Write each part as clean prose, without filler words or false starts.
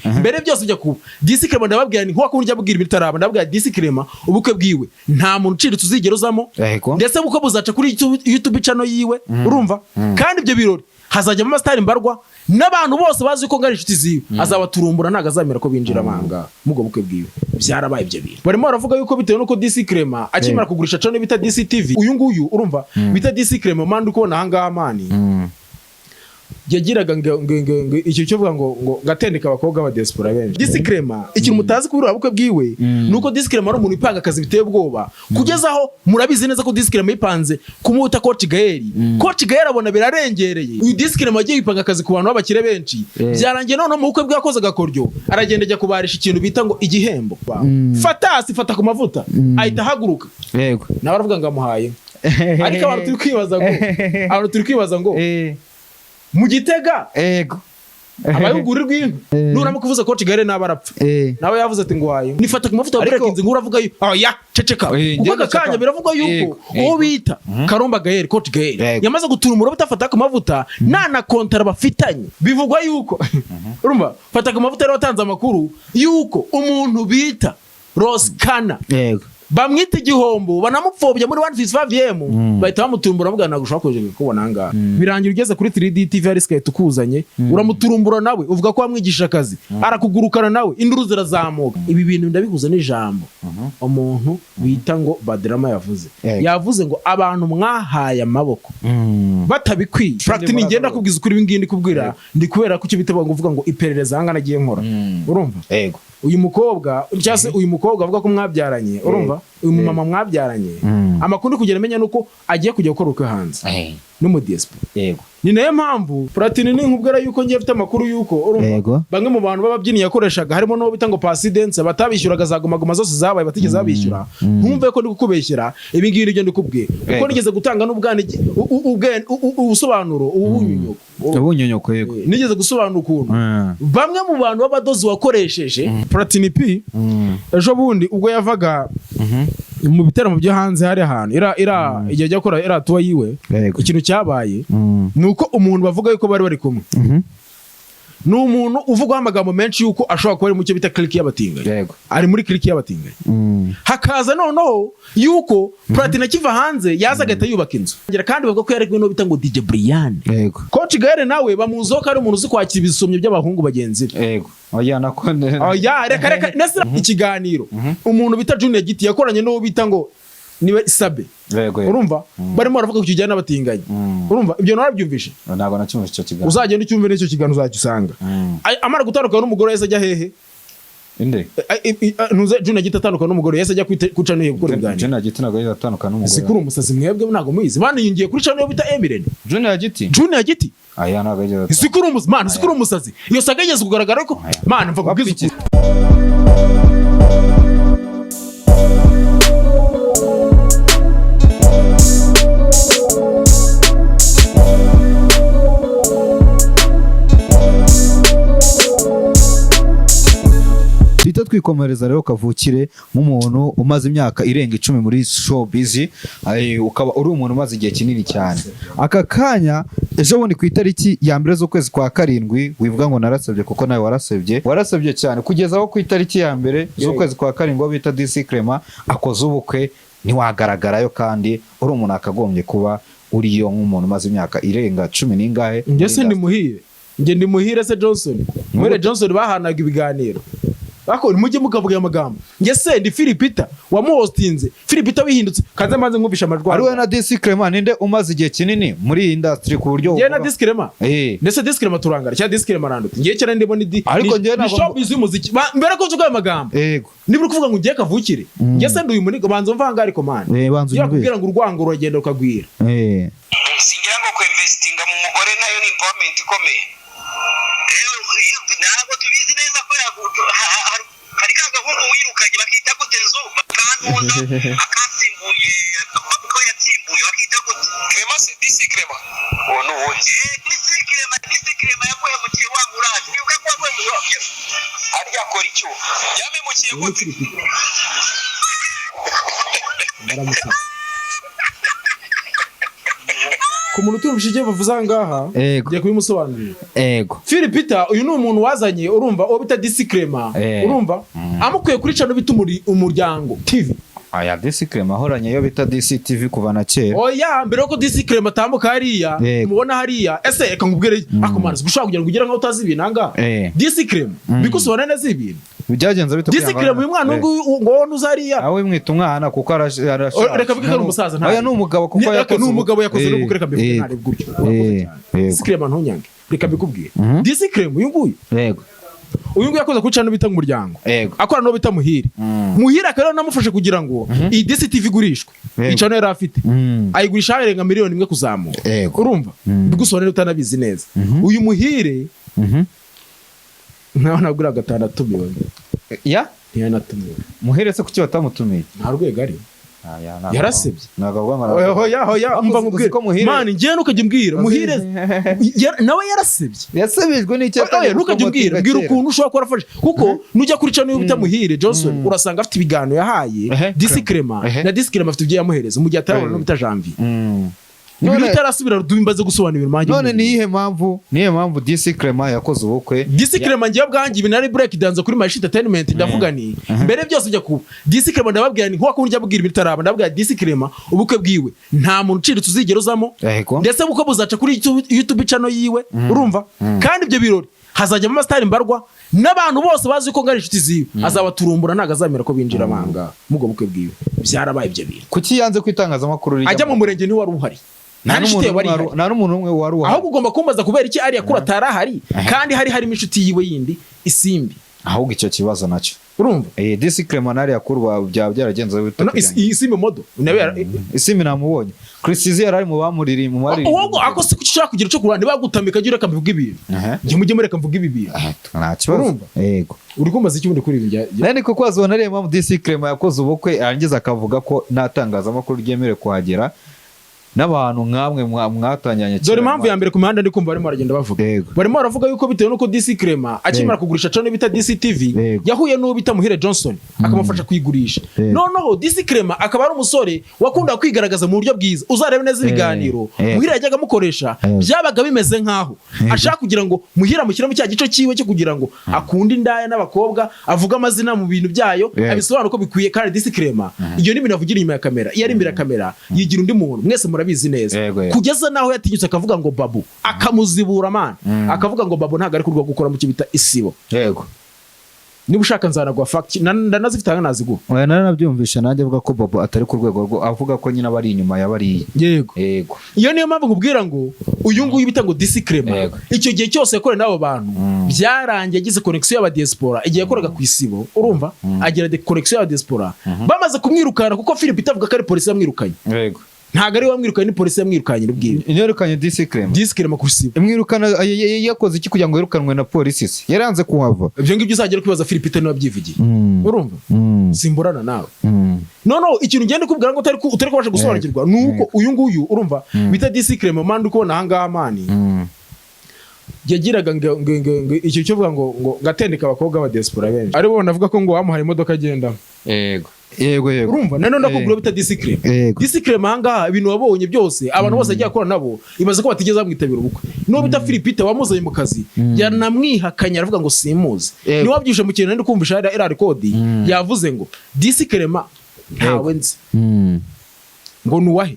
Mbere byose ujya kuba DC Clement, ndababwira ni nkuko kurya bwira ibitaraba. Ndababwira, DC Clement ubukwe bwiwe nta muntu uciriritse uzigera uzamo. Ndetse ubukwe buzaca kuri YouTube channel yiwe, urumva? Kandi ibyo birori hazajyamo amasitari mbarwa n'abantu bose bazi ko ngari inshuti ziwe, azabaturumbura, ntabwo azamera ko binjira amahanga mu ubwo bukwe bwiwe. Byarabaye ibyo bintu. Barimo baravuga yuko bitewe n'uko DC Clement akimara kugurisha channel bita DC TV, uyu nguyu urumva bita DC Clement, man, uri kubona ahangaha, man, yagiraga ngo icyo cyo vuga ngo gatendeka abakobwa ba diaspora benshi. DC Clement, ikintu mutazi kuri bukwe bwiwe nuko DC Clement ari umuntu ipanga akazi biteye ubwoba, kugeza aho murabizi neza ko DC Clement yipanze kumuta Coach Gael. Coach Gael abona birarengereye. Uyu DC Clement agiye yipanga akazi ku bantu b'abakire benshi. Byarangiye noneho mu bukwe bwe yakoze agakoryo, aragenda ajya kubarisha ikintu bita ngo igihembo. Fatasi fata ku mavuta ahita ahaguruka, nawe aravuga ngo amuhaye. Ariko abantu turi kwibaza ngo mu Gitega abayuguri rw'inka nuramuka uvuze Coach Gael nawe arapfa. Nawe yavuze ati ngo waye nifata ku mavuta wa breaking inkuru avuga yo, oya, ceceka. Eh, Kuko njye aka ndashaka- kanya biravugwa yuko uwo bita Karomba Gael, Coach Gael, yamaze gutura umuriro utafata ku mavuta nta na kontara bafitanye. Bivugwa yuko, urumva, fata ku mavuta rero watanze amakuru yuko umuntu bita Roskana bamwita igihombo, banamupfobya muri 155 M, bahita bamuturumbura, bavuga ntabwo ushobora kuja kubona ahangaha. Birangira ugeze kuri 3D TV hari sikahita ukuzanye, uramuturumbura, nawe uvuga ko wamwigishije akazi, arakugurukana nawe, induru zirazamuka. Ibi bintu ndabihuza n'ijambo umuntu bita ngo Badrama yavuze. Yavuze ngo abantu mwahaye amaboko batabikwiye. Platini, ngenda kubwiza ukuri, ibi ngibi ndi kubwira ndi kubera ko icyo bita ngo uvuga ngo iperereza ahangana agiye nkora, urumva? Uyu mukobwa, cyangwa se uyu mukobwa avuga ko mwabyaranye, urumva, uyu mumama mwabyaranye, amakuru ndi kugenda amenya nuko agiye kujya gukora ubukwe hanze n'umudiaspora. Ni nayo mpamvu, Platini, ni nkubwira yuko ngiye mfite amakuru yuko, urumva, bamwe mu bantu b'ababyinnyi yakoreshaga harimo n'uwo bita ngo Pasidense batabishyuraga, za Guma Guma zose zabaye batigeze babishyura. Ntumve ko ndi kukubeshyera, ibi ngibi nibyo ndikubwiye kuko nigeze gutanga n'ubwane ubusobanuro ubunyunyuko. Ubunyonyoko, yego. Nigeze gusobanura ukuntu bamwe mu bantu b'abadozi wakoresheje. Platini P, ejo bundi ubwo yavaga mu bitaramo byo hanze, hari ahantu ira igihe ajya gukora iriya tour yiwe, ikintu cyabaye ni uko umuntu bavuga yuko bari bari kumwe ni umuntu uvugwaho amagambo menshi yuko ashobora kuba ari mu cyo bita clique y'abatinganyi. Ari muri clique y'abatinganyi. Hakaza noneho yuko Platini akiva hanze yaza agahita yubaka inzu, kandi bavuga ko yari kumwe n'uwo bita ngo DJ Brian. Coach Gael nawe bamuziho ko ari umuntu uzi kwakira ibisomyo by'abahungu bagenzi be. Yego, oya, nako Oya, reka reka. Nese ikiganiro umuntu bita Junior Giti yakoranye n'uwo bita ngo niwe Sabe, yego yego urumva, barimo baravuga ku kijyanye n'abatinganyi, urumva, ibyo narabyumvishe. Ntabwo nacyumvise icyo kiganiro. Uzagenda ucyumve n'icyo kiganiro uzajya usanga. Amara gutandukana n'umugore yahise ajya hehe? Inde? Ntuze Junior Giti atandukana n'umugore yahise ajya kuri channel ye gukora ibiganiro. Junior Giti ntabwo yigeze atandukana Si n'umugore. kuri umusazi mwebwe ntabwo muyizi baniyungiye kuri channel yo bita Emirene. Junior Giti? Junior Giti. Aya ntabwo yigeze. Si kuri umusazi, man, si kuri umusazi. Iyo saga yigeze kugaragara ko, man, mva kubwiza Wapfa iki? ukuri. Duhita twikomereza rero, kavukire, nk'umuntu umaze imyaka irenga 10 muri showbiz, ukaba uri umuntu umaze igihe kinini cyane. Aka kanya, ejo bundi ku itariki ya 1 z'ukwezi kwa 7, wivuga ngo narasebye kuko nawe warasebye, warasebye cyane kugeza aho ku itariki ya 1 z'ukwezi kwa 7 uwo bita DC Clement akoze ubukwe ntiwagaragarayo, kandi uri umuntu akagombye kuba uriyo nk'umuntu umaze imyaka irenga cumi n'ingahe. Njye se ndi muhire? Njye ndi muhire se Johnson? Muhire Johnson bahanaga ibiganiro bako mujye mukavuga aya magambo. Njye se ndi Philipita wamuhostinze? Philipita wihindutse kaze maze nkumvisha amajwi. Ari we na DC Clement, ninde umaze igihe kinini muri iyi industry ku buryo Njye na DC Clement? Ndetse DC Clement turangara cyangwa DC Clement arandutse? Njye cyane ndimo ni Ariko njye ni ntabwo- showbiz y'umuziki. Mbere ko mvuga ayo magambo, niba uri kuvuga ngo ngiye kavukire, njye se ndi uyu munigo? Banza mvanga ariko, man. Banza Iyo unyumvise. bakubwira ngo urwango ruragenda rukagwira. Singira ngo kwinvestinga mu mugore nayo ni empowerment ikomeye. Ntabwo tubizi neza ko hari ka gahungu wirukanye bakita gute, nzu bakantuza akasimbuye ko yatsimbuye bakita gute? Clement se, DC Clement uwo ni uwuhe? DC Clement, DC Clement yaguhemukiye wa murazi, wibuka ko waguhemukiye? Harya akora icyo yamemukiye gute? Baramusatse ku Ku muntu utumvise ibyo bavuze aha ngaha, ngiye kubimusobanurira. Philpeter uyu ni umuntu wazanye, urumva, uwo bita DC Clement, urumva, amukuye kuri channel bita Umuryango TV. Aya DC Clement ahoranye iyo bita DCTV kuva na kera. Oya, mbere yuko DC Clement atambuka hariya, mubona hariya. Ese reka nkubwire, ako mana, ushobora kugira ngo ugire nkaho utazi ibintu ahangaha. DC Clement, bikusobanura neza ibintu. Byagenze bite DC kugira ngo- Clement, uyu mwana nguyu ngo wowe ntuzi hariya. Awe mwita umwana kuko arashaje. Oh, reka mvuge ko ari umusaza, ntabwo. Oya, ni umugabo kuko Reka, ni umugabo yakoze n'ubukwe, reka mbivuge, ntari gutyo. Urakoze cyane. DC Clement, ntunyange, reka mbikubwire. DC Clement uyu nguyu, uyu nguyu yakoze kuri channel bita Umuryango, akora n'uwo bita Muhire. Muhire akaba rero namufashe kugira ngo iyi DCTV igurishwe. Iyi channel yari afite, ayigurisha arenga 1 miliyoni kuzamura. Urumva, bigusobanurira utanabizi neza. Uyu Muhire nkaho nabwira gatanu atumiwe. Ya. Ntiyanatumiwe. Muhire se kuki batamutumiye? Nta rwego ari. Aya, ntabwo- Yarasebye. Ntabwo avuga ngo Hoya, hoya, hoya, Ariko umva uzi nkubwire. ko Muhire- Man, njyewe ntukajya umbwira Muhire nawe yarasebye. Yasebejwe n'icyo Oya, ntukajya umbwira, mbwira ukuntu ushobora kuba warafashe, kuko nujya kuri channel bita Muhire Johnson, urasanga afite ibiganiro yahaye DC Clement, na DC Clement afite ibyo yamuhereza mu gihe atarabona n'ubita Janvier. Ibintu bitarasubira mbaze gusobanura ibintu manjye. None niyihe mpamvu DC Clement yakoze ubukwe? DC Clement, ngiye bwanjye ibintu ari break dance kuri Mashi Entertainment, ndavuga ni mbere byose ujya kuba DC Clement, ndababwira ni nkuko njya abwira ibintu bitaraba, ndababwira DC Clement ubukwe bwiwe nta muntu uciriritse uzigera uzamo, ndetse ubukwe buzaca kuri YouTube channel yiwe, urumva, kandi ibyo birori hazajyamo amasitari mbarwa n'abantu bose bazi ko ngari inshuti ziwe, azabaturumbura, ntabwo azamera ko binjira amahanga mu ubwo bukwe bwiwe. Byarabaye ibyo bintu. Kuki yanze ko itangazamakuru rijya Ajya mu murenge ntiwari uhari, nta Nta n'inshuti n'umuntu ye wari n'umwe ihari. Nta n'umuntu umwe wari uhari. Ahubwo ugomba kumbaza kubera iki ariya kuri atari ahari kandi hari harimo inshuti yiwe yindi Isimbi. Ahubwo icyo kibazo nacyo, Urumva? DC Clement nariya kurwa byaba byaragenze bite No, kugira iyi Isimbi modo nawe Isimbi namubonye, Chris Izzy yari ari mu bamuriri mu baririmbyi. Wowe ako si kuki ushaka kugira icyo kurwana, nibagutamika jya ureka mvuge ibintu. Njye mujye mureka mvuge ibi bintu. Nta kibazo. Urumva? Yego. Uri kumbaza iki ubundi kuri ibi Nari kuko wazibona ariyo mpamvu DC Clement yakoze ubukwe, yarangiza akavuga ko nta tangazamakuru ryemerewe kuhagera n'abantu nkamwe mwatangiranye Dore impamvu ya mbere ku mihanda ndi kumva barimo baragenda bavuga. Barimo baravuga yuko bitewe n'uko DC Clement akimara kugurisha channel bita DCTV, yahuye n'uwo bita Muhire Johnson akamufasha kuyigurisha. Noneho DC Clement akaba ari umusore wakundaga kwigaragaza mu buryo bwiza. Uzarebe neza ibiganiro Muhire yajyaga amukoresha, byabaga bimeze nkaho ashaka kugira ngo Muhire amushyire mu cya gice cyiwe cyo kugira ngo akunde indaya n'abakobwa, avuge amazina mu bintu byayo, abisobanure uko bikwiye. Kandi DC Clement iyo ni ibintu avugira inyuma ya kamera, iyo ari imbere ya kamera yigira undi muntu, mwese murabizi neza. Yego, yego. Kugeza naho yatinyutse akavuga ngo Babu, akamuzibura man, akavuga ngo Babu ntabwo ari ku rwego gukora mu cyo bita Isibo. Niba ushaka nzanaguha fact, ndanazifite aha naziguha. Oya, naranabyumvishe nanjye, avuga ko Bobo atari ku rwego rwo, avuga ko nyine abari inyuma ya bariya. Yego. Yego. Iyo niyo mpamvu nkubwira ngo uyu nguyu bita ngo DC Clement, icyo gihe cyose yakoreye n'abo bantu, byarangiye agize connection y'abadiaspora igihe yakoraga ku Isibo, urumva, agira de connection y'abadiaspora bamaze kumwirukana, kuko Philip avuga ko ari polisi yamwirukanye. Ntabwo ari we wamwirukanye, ni polisi yamwirukanye ubwiwe. Yirukanye DC Clement? DC Clement ku Isibo. Imwirukana yakoze iki kugira ngo yirukanwe na polisi? Se yaranze kuhava? Ibyo ngibyo uzagera kwibaza Philip niwe wabyivugiye, urumva, simburana nawe. Noneho ikintu ngenda kubwira ngo utari kubasha gusobanukirwa ni uko uyu nguyu, urumva, bita DC Clement man, uri kubona ahangaha man, yagiraga ngo icyo cyo vuga ngo ngatendeka abakobwa ba diaspora benshi, aribo navuga ko ngo wamuhaye imodoka agendamo. Yego yego yego Urumva, nanone ndakubwira bita DC Clement. DC Clement ahangaha ibintu wabonye byose, abantu bose agiye akora nabo, ibaze ko batigeze bamwitabira ubukwe. N'uwo bita Philipite wamuzanye mu kazi yanamwihakanye, aravuga ngo simuzi. Niwe wabyishe mu kintu ndi kumvisha iriya record, yavuze ngo DC Clement ntawe nzi, ngo ni uwahe?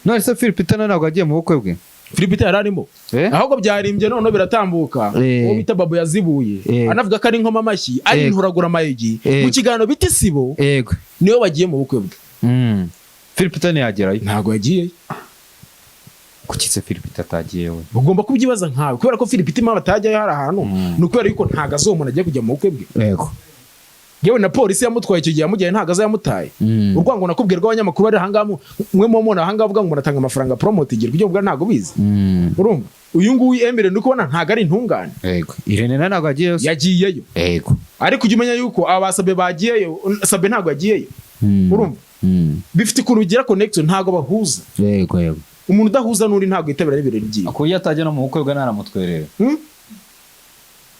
None se Philip ntabwo yagiye mu bukwe bwe? Philipite yari arimo. Ahubwo byarimbye noneho biratambuka. Uwo bita Babu yazibuye, anavuga ko ari nkoma amashyi, ari inturagura amayugi mu kiganiro bita Isibo, niwe wagiye mu bukwe bwe. Philip ntiyagerayo? Ntabwo yagiyeyo. Kuki se Philip atagiye we? Ugomba kubyibaza nkawe, kubera ko Philip impamvu atajyayo hari ahantu ni ukubera yuko ntabwo azi uwo muntu agiye kujya mu bukwe bwe. Yewe, na polisi yamutwaye icyo gihe yamujyanye ntabwo azi yamutaye. Urwango nakubwiye rw'abanyamakuru bari ahangaha, mwe mubona ahangaha avuga ngo umuntu atanga amafaranga promote igira ibyo mvuga, ntabwo bizi. Urumva, uyu nguyu Emire ndi kubona ntabwo ari intungane. Yego, Irene nawe ntabwo yagiyeyo se? Yagiyeyo. Ariko ujya umenya yuko aba Sabe bagiyeyo, Sabe ntabwo yagiyeyo. Urumva, bifite ukuntu bigira connection, ntabwo bahuza. yego yego Umuntu udahuza n'undi ntabwo yitabira n'ibirori byiwe. Ku buryo atajya no mu bukwe bwe ntaramutwerera.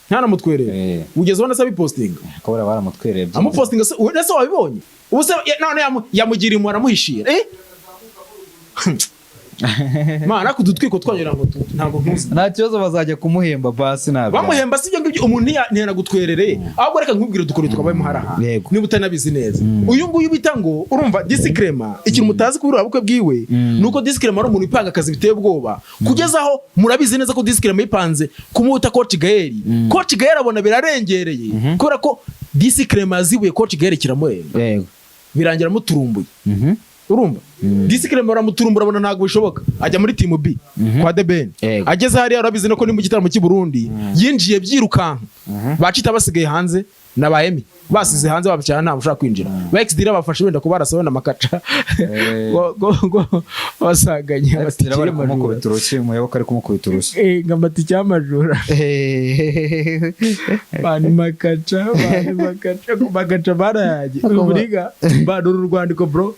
Ntanamutwerere. Ugeze ubona se abipostinga? Ko buriya baramutwereye byinshi. Amupostinga se, ese wabibonye ubu se none yamugira impuhwe aramuhishira, eh. Mana, kudutwiko twanyura ngo ntabwo ntuzi. Nta kibazo, bazajya kumuhemba basi ntabyo. Bamuhemba si ibyo ngibyo, umuntu ntiyanagutwerereye. Ahubwo reka nkubwire udukore twabayemo hari ahantu. Niba utanabizi neza, uyu nguyu bita ngo, urumva, DC Clement, ikintu mutazi kuri bukwe bwiwe ni uko DC Clement ari umuntu wipanga akazi biteye ubwoba, kugeza aho murabizi neza ko DC Clement yipanze kumuta Coach Gael. Coach Gael abona birarengereye, kubera ko DC Clement yazibuye Coach Gael kiramurenga. Birangira amuturumbuye. Urumva, DC Clement baramuturumbura, abona ntabwo bishoboka, ajya muri team B kwa The Ben. Ageze hariya, urabizi ko ni mu gitaramo cy'i Burundi yinjiye byirukanka, bacita basigaye hanze na ba Emi basize hanze, babyara ntabwo ushobora kwinjira, ba XD bafashe wenda kubarasa, wenda makaca ngo basanganye amatike bari y'amajura. Kumukubita urushyi, Muyoboke ari kumukubita urushyi. Ngo amatike y'amajura bani makaca, bani makaca, makaca barayaje uyu muriga bana uru rwandiko, bro.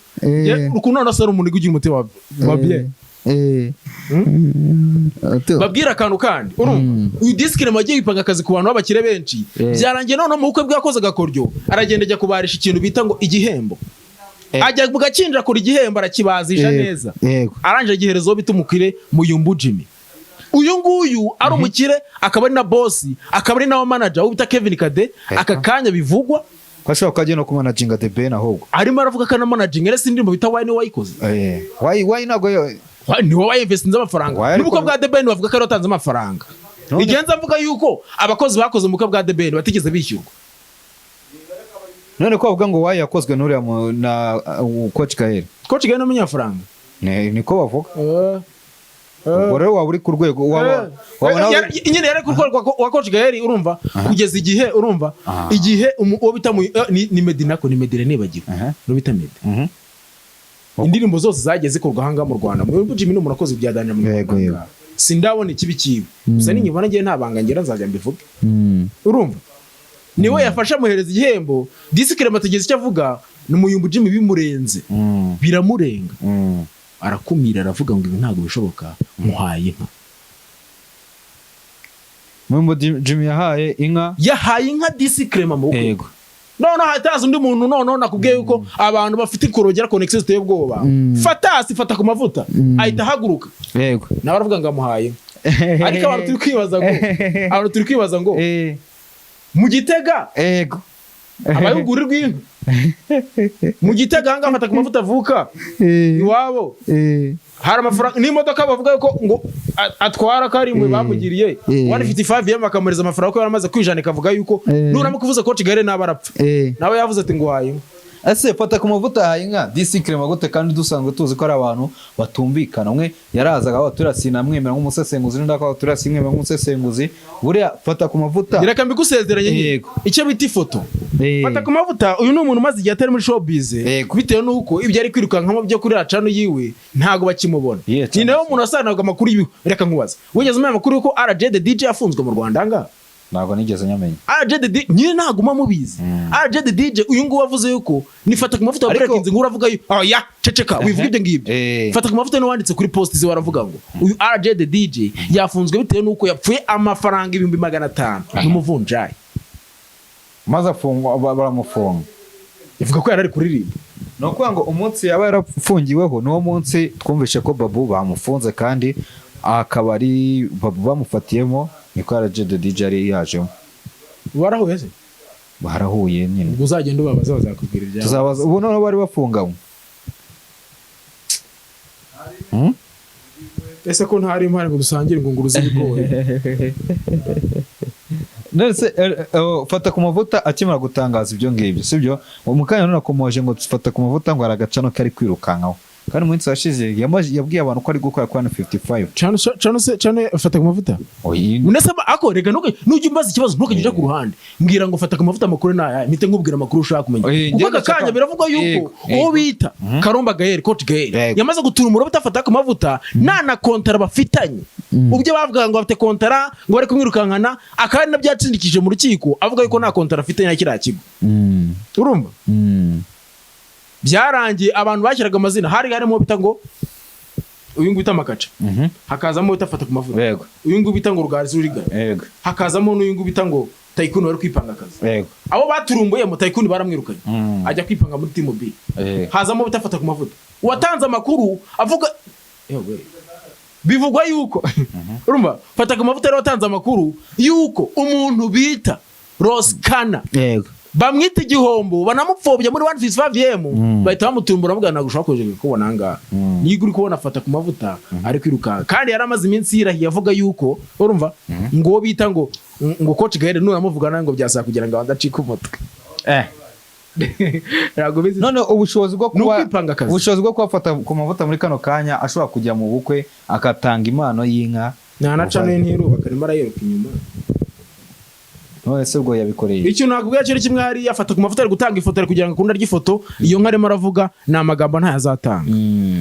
Ukuntu none ari umuntu ugira umutima wa bien. Babwira akantu kandi, urumva, uyu DC Clement agiye yipanga akazi ku bantu b'abakire benshi. Byarangiye noneho mu bukwe bwakoze agakoryo, aragenda ajya kubarisha ikintu bita ngo igihembo. Ajya mu Gakinjiro, akora igihembo, arakibazisha neza. Arangije agihereza uwo bita umukire Muyumbu Jimmy. Uyu nguyu ari umukire, akaba ari na boss, akaba ari nawe manager uwo bita Kevin Kade aka kanya bivugwa. Ko ashobora kuba agiye no kumanaginga The Ben ahubwo. Arimo aravuga ko anamanaginga. Ese indirimbo bita Why ni wayikoze? Why ntabwo Ni wowe wayinvestinze amafaranga. Why N'ubukwe bwa The Ben bavuga ko ari watanze amafaranga. Igenza avuga yuko abakozi bakoze mu bukwe bwa The Ben batigeze bishyurwa. None ko bavuga ngo Why yakozwe n'uriya na Coach Gael? Coach Gael ni umunyamafaranga. Niko bavuga. Ubwo rero waba uri ku rwego waba waba nawe. Nyine yari ku rwego wa Coach Gael, urumva, kugeza igihe, urumva, igihe uwo bita ni Meddy, nako ni Meddy, nibagiwe. No bita Meddy. Indirimbo zose zagiye zikorwa ahangaha mu Rwanda, mu Jimmy ni umuntu wakoze ibya danger mu Rwanda. Sindabona ikibi kibi, gusa ninyibona ngiye nta banga ngira nzajya mbivuge. Urumva, niwe yafashe amuhereza igihembo. DC Clement ategeze icyo avuga, ni Umuyumbu Jimmy bimurenze, biramurenga, arakumira, aravuga ngo ibi ntabwo bishoboka, muhaye inka. Muyumbu Jimmy yahaye inka? Yahaye inka DC Clement mu bukwe. Noneho hataza undi muntu. Noneho nakubwiye yuko abantu bafite ikorogera connexion ziteye ubwoba. Fatasi fata ku mavuta ahita ahaguruka, nawe aravuga ngo amuhaye inka. Ariko abantu turi kwibaza ngo mu Gitega habaye urwuri rw'inka mu Gitega ahangaha afata ku mavuta avuka iwabo, hari amafaranga n'imodoka bavuga ko ngo atwara ko ari imwe bamugiriye 155 M, bakamuriza amafaranga ko yaramaze kwijanika, avuga yuko nuramuka uvuze ko Kigali nawe arapfa. Nawe yavuze ati ngo waye inka. Ese fata ku mavuta yahaye inka DC Clement gute, kandi dusanzwe tuzi ko ari abantu batumvikana? Umwe yarazaga aho turiya sinamwemera nk'umusesenguzi, undi akavuga turiya simwemera nk'umusesenguzi. Buriya fata ku mavuta. Reka mbigusezeranye nyine. Icyo bita ifoto. Fata ku mavuta uyu ni umuntu umaze igihe atari muri showbiz, bitewe n'uko ibyo ari kwirukankamo byo kuri racano yiwe ntabwo bakimubona. Yeah, ni nawe umuntu wasanaga amakuru y'ibihu. Reka nkubaza, wigeze umenya amakuru y'uko RJ the DJ yafunzwe mu Rwanda ahangaha? Ntabwo nigeze nyamenya. RJ the DJ nyine ntabwo muba mubizi. RJ the DJ uyu nguyu wavuze yuko ni fata ku mavuta wa breaking inkuru, avuga yuko oh ya ceceka wivuga ibyo ngibyo. Fata ku mavuta niwe wanditse kuri post ze, waravuga ngo uyu RJ the DJ yafunzwe bitewe n'uko yapfuye amafaranga 500,000 n'umuvunjayi. Maze afungwa, baramufunga. Ivuga ko yari ari kuririmba. Ni ukuvuga ngo umunsi yaba yarafungiweho niwo munsi twumvishe ko Babu bamufunze, kandi akaba ari Babu bamufatiyemo, niko RJ the DJ yari yajemo. Barahuye se? Barahuye nyine. Ubwo uzagenda ubabaza, bazakubwira ibyabo. Tuzabaza. Ubu noneho bari bafunganywe. Ese ko ntari impari ngo dusangire ingunguru z'ibigori? None se fata ku mavuta akimara gutangaza ibyo ngibyo, sibyo? Mu kanya nakomoje ngo fata ku mavuta ngo hari agacano kari kwirukankaho, kandi mu minsi yashize yabwiye abantu ko ari gukora kuri 55. Cano cano se cano fata ku mavuta. Oyi. Unese ako reka ntuke nujya umbaza ikibazo ntukajya uja ku ruhande. Mbwira ngo fata ku mavuta amakuru naya, mpite nkubwira amakuru ushaka kumenya. Oye, Kuko njye aka kanya biravugwa yuko uwo bita Karomba Gael, Coach Gael, yamaze gutura umurobota afata ku mavuta nta na kontara bafitanye. Ubyo bavugaga ngo bafite kontara, ngo bari kumwirukankana, akaba ari nabyo yatsindikije mu rukiko avuga yuko nta kontara afitanye na kiriya kigo. Urumva? Byarangiye abantu bashyiraga amazina, hari harimo bita ngo uyu nguyu bita Makaca, hakazamo bita fata ku mavuta, uyu nguyu bita ngo Rugarizi Ruriga, hakazamo n'uyu nguyu bita ngo Tayikuni wari kwipanga akazi. Abo baturumbuyemo, Tayikuni baramwirukanye, ajya kwipanga muri team B. Hazamo bita fata ku mavuta watanze amakuru avuga Ewe. Bivugwa yuko, urumva, fata ku mavuta rero watanze amakuru yuko umuntu bita Roskana bamwita igihombo, banamupfobya muri 155 M, bahita bamutumbura, bavuga ntabwo ushobora kuja kubona ahangaha. Niyo uri kubona afata ku mavuta ari kwirukanka, kandi yari amaze iminsi yirahiye avuga yuko, urumva, ngo uwo bita ngo Coach Gael nuramuvuga ngo byasaba kugira ngo abanze acike umutwe. Ntabwo bizi. None ubushobozi bwo Ni kuba ukwipanga akazi. Ubushobozi bwo kubafata ku mavuta muri kano kanya ashobora kujya mu bukwe agatanga impano y'inka. Nta na cano ntirubaka, arimo arayiruka inyuma. None se ubwo yabikoreye? Ikintu nakubwira cyo ni kimwe: hariya afata ku mavuta ari gutanga ifoto, ari kugira ngo akunde arye ifoto. Iyo nka arimo aravuga ni amagambo, ntayazatanga,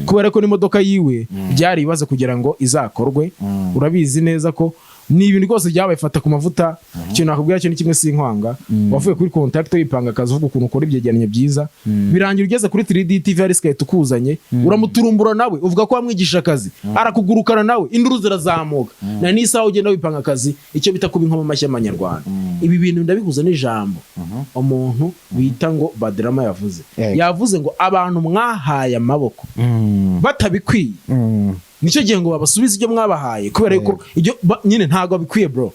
kubera ko n'imodoka yiwe byari ibibazo kugira ngo izakorwe. Urabizi neza ko ni ibintu rwose byabaye. Fata ku mavuta, ikintu nakubwira cyo ni kimwe, si inkwanga. Wavuye kuri contact wipanga akazi, uvuga ukuntu ukora ibyegeranyo byiza, birangira ugeze kuri 3D TV, hari sikahita ukuzanye, uramuturumbura nawe uvuga ko wamwigishije akazi, arakugurukana nawe, induru zirazamuka. Na n'isaha ugenda wipanga akazi, icyo bita kuba inkoma amashyi y'amanyarwanda. Ibi bintu ndabihuza n'ijambo umuntu bita ngo Badrama yavuze. Yavuze ngo abantu mwahaye amaboko batabikwiye, nicyo gihe ngo babasubize ibyo mwabahaye, kubera yuko ibyo nyine ntabwo babikwiye, bro.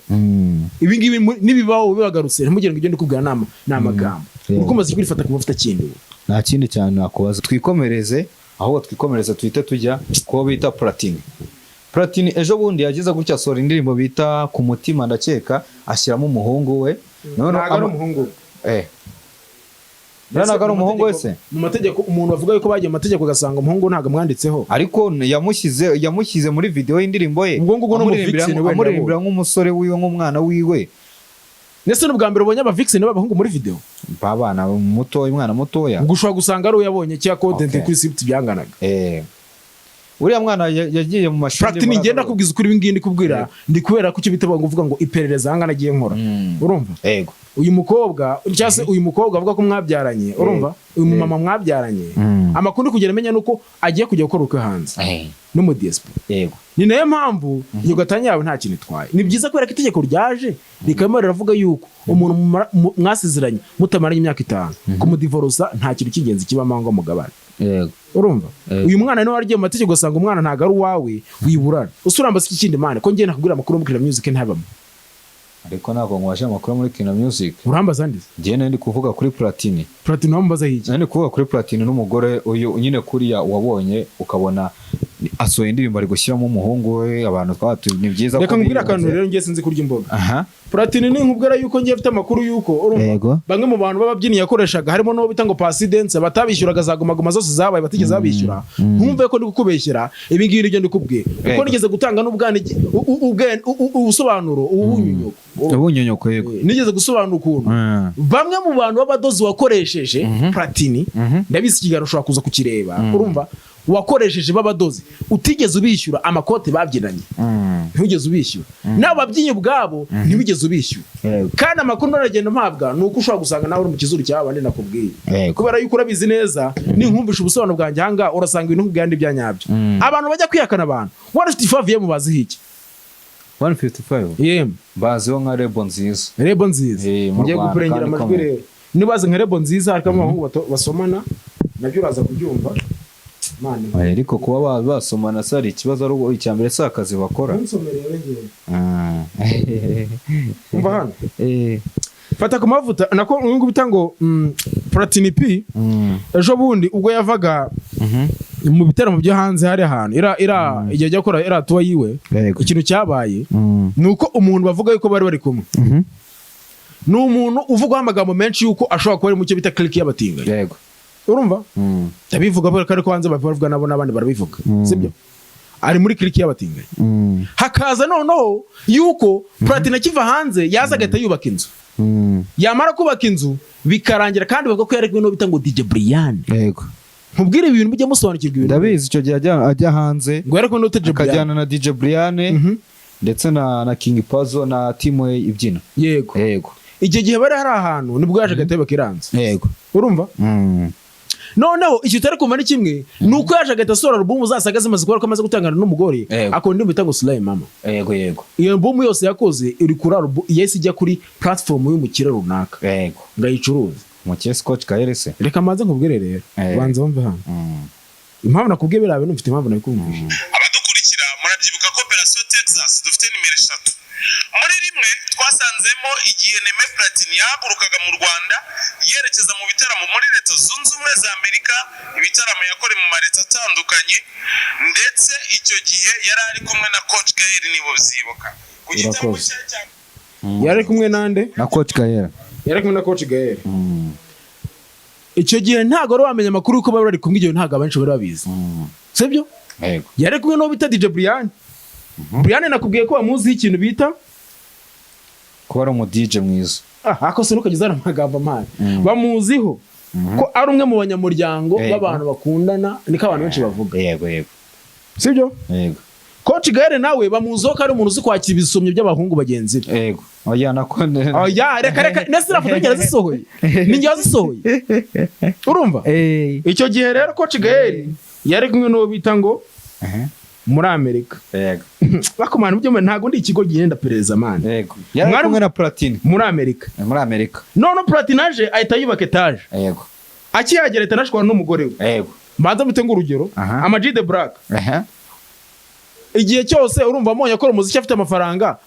Ibi ngibi nibibaho bibagarutse, ntimugire ngo ibyo ndi kubwira ni amagambo. Uri kumaze kwifata ku mavuta kindi ubu. Nta kindi cyane nakubaza, twikomereze ahubwo, twikomereze tuhite tujya kubo bita Platini. Platini ejo bundi yagize gutya asohora indirimbo bita Ku Mutima, ndakeka ashyiramo umuhungu we. Noneho Ntabwo ari umuhungu we. Buriya ntabwo ari umuhungu we se? Mu mategeko, umuntu bavuga yuko bagiye mu mategeko ugasanga umuhungu ntabwo amwanditseho. Ariko yamushyize muri video y'indirimbo ye. Ubwo ngubwo no mu Amuririmbira Vixen wenda. Amuririmbira nk'umusore wiwe, nk'umwana wiwe. Ndetse n'ubwa mbere ubonye aba Vixen b'abahungu muri video? Babana mutoya, umwana mutoya. Ubwo ushobora gusanga ari uwo yabonye cyangwa content kuri script byanganaga. Uriya mwana yagiye mu mashuri. Platini, ngenda kubwiza ukuri, ibi ngibi ndi kubwira ndi kubera ko icyo bita ngo uvuga ngo iperereza ahangana agiye nkora, urumva? Yego. Uyu mukobwa, cyangwa se uyu mukobwa avuga ko mwabyaranye, urumva, uyu mumama mwabyaranye, amakuru ndi kugenda amenya nuko agiye kujya gukora ubukwe hanze no mu diaspora. Ni nayo mpamvu iyo gatanya yawe nta kintu itwaye, ni byiza, kubera ko itegeko ryaje rikaba riravuga yuko umuntu mwasezeranye mutamaranye imyaka 5, kumudivorosa nta kintu cy'ingenzi kibamo ngo mugabane. Urumva? Uyu mwana niwe waragiye mu mategeko ugasanga umwana ntabwo ari uwawe, wiburana usurambaza iki kindi mane ko ngiye nakubwira amakuru muri Kina Music ntabamo. Ariko ntabwo ngwashe amakuru muri Kina Music. Urambaza ndize? Njyewe nari ndi kuvuga kuri Platini. Platini wambaza iki? Nari ndi kuvuga kuri Platini n'umugore uyu nyine, kuriya wabonye ukabona asohoye indirimbo ari gushyiramo umuhungu we, abantu twaba ni byiza Reka ko nkubwire akantu biyunze. rero, ngiye sinzi kurya imboga. Platini ni nkubwira yuko ngiye mfite amakuru yuko, urumva, bamwe mu bantu b'ababyinnyi yakoreshaga, harimo n'uwo bita ngo Pasidense, batabishyuraga za Guma Guma zose zabaye batigeze babishyura. Ntumve ko ndi kukubeshyera, ibi ngibi nibyo ndikubwiye kuko nigeze gutanga n'ubwane ubusobanuro ubunyunyuko. Ubunyonyoko, yego. Nigeze gusobanura ukuntu bamwe mu bantu b'abadozi wakoresheje Platini, ndabizi ikiganiro ushobora kuza kukireba, urumva, wakoresheje b'abadozi utigeze ubishyura amakote babyinanye, ntiwigeze ubishyura, n'abo babyinnyi ubwabo ntibigeze ubishyura. Kandi amakuru naragenda mpabwa ni uko ushobora gusanga nawe uri mu kizuru cy'aba bandi nakubwiye, kubera yuko urabizi neza, ninkumvisha ubusobanuro bwanjye ahangaha urasanga ibintu nkubwira bya nyabyo. Abantu bajya kwihakana abantu 155 yemu baziho iki? 155? Yemu. Baziho nka label nziza. Label nziza. Mu Ngiye Rwanda, gukurengera kandi amajwi ikomeye. rero nibaze nka label nziza, harimo abahungu basomana, nabyo uraza kubyumva. Mani. Oya, ariko kuba basomana se hari ikibazo? Ari icya mbere si akazi bakora? Ntunsomere rero ngewe. Umva hano. Fata ku mavuta, nako uyu nguyu bita ngo Platini P, ejo bundi ubwo yavaga mu bitaramo byo hanze, hari ahantu ira igihe ajya gukora iriya tour yiwe, ikintu cyabaye ni uko umuntu bavuga yuko bari bari kumwe ni umuntu uvugwaho amagambo menshi yuko ashobora kuba ari mu cyo bita clique y'abatinganyi. Urumva? Ndabivuga kubera ko ariko hanze babivuga nabo n'abandi barabivuga, sibyo? Ari muri clique y'abatinganyi. Hakaza noneho yuko Platini akiva hanze yaza agahita yubaka inzu, yamara kubaka inzu bikarangira, kandi bavuga ko yari kumwe n'uwo bita ngo DJ Brian. Nkubwire ibintu mujye musobanukirwa ibintu. Ndabizi, icyo gihe ajya hanze Ngo yari kumwe n'uwo DJ Brian. Akajyana na DJ Brian ndetse na King Pazo na team ye ibyina. Yego. Icyo gihe bari hari ahantu, nibwo yaje agahita yubaka iranze. Urumva? Noneho icyo utari kumva ni kimwe, ni uko yaje agahita asohora alubumu zasaga zimaze kubera ko amaze gutangana n'umugore, akora indirimbo bita ngo Slay Mama. Yego yego. Iyo alubumu yose yakoze iri kuri alubumu yahise ijya kuri platform y'umukire runaka ngo ayicuruze. Umukire Scotch Kaherese? Reka mbanze nkubwire rero. Banza wumve hano. Impamvu nakubwiye biriya bintu, mfite impamvu nabikumvishije. Aba Texas. Dufite nimero eshatu. Muri rimwe twasanzemo igihe Neme Platini yahagurukaga mu Rwanda yerekeza mu bitaramo muri Leta Zunze Ubumwe za Amerika, ibitaramo yakorewe mu maleta atandukanye, ndetse icyo gihe yari ari kumwe na Coach Gael, nibo byibuka ku gitaramo Urakoze. cye cya Yari kumwe nande? Na Coach Gael. Yari kumwe na Coach Gael. Icyo gihe ntabwo wari wamenya amakuru yuko bari bari kumwe. Igihe ntabwo abenshi bari babizi, sibyo? Yego. Yari kumwe n'uwo bita DJ Brian. Brian nakubwiye ko bamuziho ikintu bita Kuba ari umu DJ mwiza. Ah, ako se ntukajya uzana amagambo amana. Bamuziho ko ari umwe mu banyamuryango b'abantu bakundana, niko abantu benshi bavuga. yego yego Sibyo? Yego. Coach Gael nawe bamuziho ko ari umuntu uzi kwakira ibisomyo by'abahungu bagenzi be. Yego, oya, nako. Oya, reka reka, nese iriya foto njye yazisohoye, ni njye wazisohoye, urumva? Icyo gihe rero Coach Gael yari kumwe n'uwo bita ngo muri Amerika. Bakomana ibyo, ntabwo ndi ikigo gihenda perezida, man. Yego, yari kumwe na Platini. Muri Amerika. Muri Amerika. None Platini aje ahita yubaka etaje. Akihagera ahita anashwana n'umugore we. Mbanza mute urugero. Ama G The Black, igihe cyose urumva amonye akora umuziki, afite amafaranga,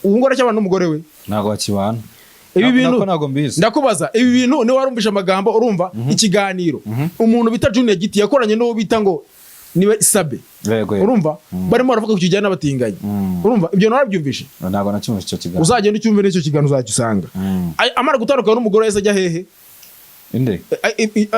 ubu ngubu aracyabana n'umugore we? Ntabwo bakibana. Ibi bintu Nako ntabwo mbizi. Ndakubaza, ibi bintu niba warumvishe amagambo, urumva ikiganiro umuntu bita Junior Giti yakoranye n'uwo bita ngo niwe Sabe, yego yego urumva barimo baravuga ku kijyanye n'abatinganyi, urumva ibyo nawe warabyumvishe? Ntabwo nacyumvise icyo kiganiro. Uzagenda ucyumve n'icyo kiganiro uzajya usanga. Amara gutandukana n'umugore yahise ajya hehe? Inde?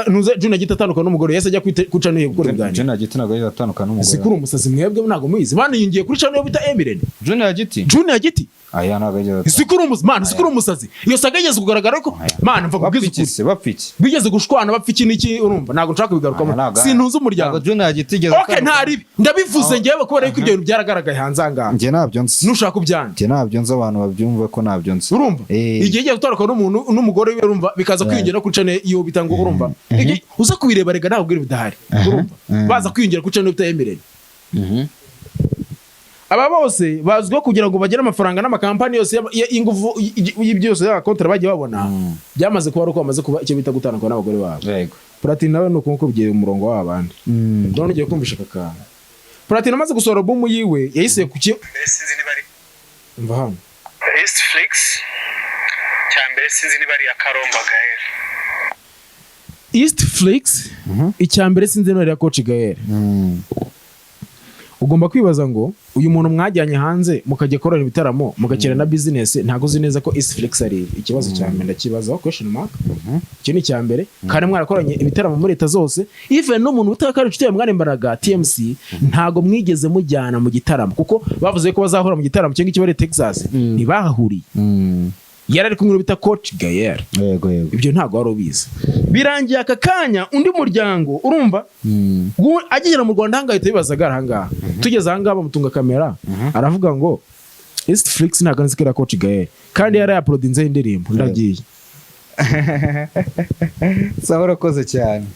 Ntuze Junior Giti atandukana n'umugore yahise ajya kuri channel ye gukora ibiganiro. Junior Giti ntabwo yigeze atandukana n'umugore. Si kuri umusazi mwebwe ntabwo muyizi, baniyungiye kuri channel yo bita Emirene. Junior Giti? Junior Giti. Aya ntabwo yigeze. Si kuri umusazi, man, si kuri umusazi. Iyo saga yigeze kugaragara ko, man, mva kubwiza Bapfa iki ukuri. se? Bapfa iki? Bigeze gushwana, bapfa iki n'iki, urumva ntabwo nshaka kubigarukamo. Aya ntabwo- Sintuzi umuryango. Ntabwo Junior Giti yigeze Okay, atandukana. nta ribi, ndabivuze ngewe kubera yuko ibyo bintu byaragaragaye hanze aha ngaha. Njye ntabyo nzi. Nushaka ubyanga. Njye ntabyo nzi, abantu babyumve ko ntabyo nzi. Urumva, igihe yagiye gutandukana n'umuntu n'umugore we, urumva bikaza kwiyongera kuri channel iyo bita ngo, urumva, uza kubireba rega, ntabwo bwira bidahari, urumva baza kwiyongera kuri channel bita Emirene. Aba bose bazwiho kugira ngo bagire amafaranga n'amakampani yose y'ingufu byose y'abakontara bagiye babona, byamaze kuba ari uko bamaze kuba icyo bita gutandukana n'abagore babo. Platini nawe ni uko nguko bigiye umurongo w'abandi. None ugiye kumvisha aka kantu, Platini amaze gusohora album yiwe yayise ku ki? Mbere sinzi niba ari Mva hano. East Flix cya mbere, sinzi niba ari iya Karomba Gael. East Flix icya mbere sinzi niba ari iya Coach Gael. Ugomba kwibaza ngo uyu muntu mwajyanye hanze mukajya korora ibitaramo, mugakina na business, ntabwo uzi neza ko East Flix ari ikibazo cya mbere, ndakibazaho question mark. Icyo ni icya mbere, kandi mwarakoranye ibitaramo muri leta zose, even n'umuntu utakari inshuti yawe mwarembanaga TMC, ntabwo mwigeze mujyana mu gitaramo, kuko bavuze ko bazahura mu gitaramo cyangwa ikibari Texas, ntibahahuriye. Yari ari kumwe bita Coach Gael. yego yego Ibyo ntabwo wari ubizi. Birangiye aka kanya undi muryango, urumva, akigera mu Rwanda ahangaha ahita bibazaga ahangaha, tugeze ahangaha bamutunga kamera, aravuga ngo East Flix ntabwo nzi ko ari Coach Gael, kandi yari yaporodinzeho indirimbo, ndagiye. Sawa, urakoze cyane.